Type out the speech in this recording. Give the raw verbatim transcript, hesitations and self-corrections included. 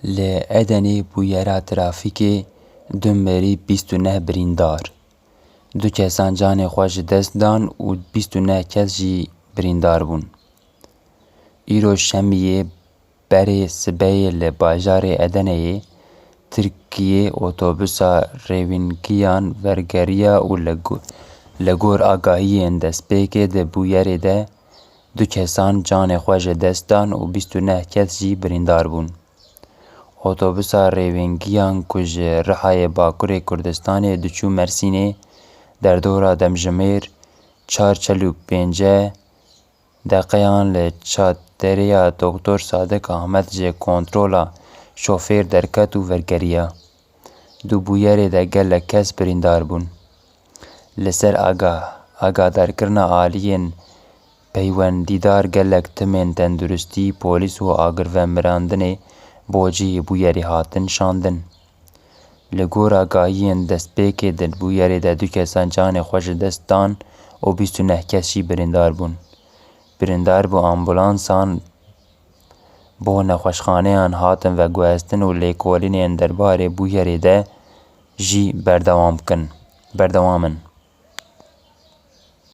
Li Edenê bûyera trafîkê du mirî bîst û neh birîndar. Du kesan canê xwe ji dest dan û bîst û neh kes jî birîndar bûn. Îro şemiyê berê sibeyê li bajarê Edeneyê Tirkiyê otobusa rêwîngiyan vergeriya û li go-, li gor agahiyên destpêkê di bûyerê de du kesan canê xwe ji dest dan û bîst û neh kes jî birîndar bûn. Otobusa rêwîngiyan ku ji Rihayê Bakurê Kurdistanê diçû Mersînê, derdora demjimêr çar çil û pênce deqeyan li çatereya Doktor Sadik Ahmed ji kontrola şofêr derket û vergeriya. Di bûyerê de gelek kes birîndar bûn. Li ser aga-, agadarkirina aliyên peywendîdar gelek timên tenduristî, polîs û agirvemirandinê bo cihê bûyerê hatin şandin. Li gor agahiyên destpêkê di bûyerê de du kesan canê xwe ji dest dan û bîst û neh kes jî birîndar bûn. Birîndar bi ambulansan bo nexweşxaneyan hatin veguhestin û lêkolînên derbarê bûyerê de jî berdewam kin, berdewam in.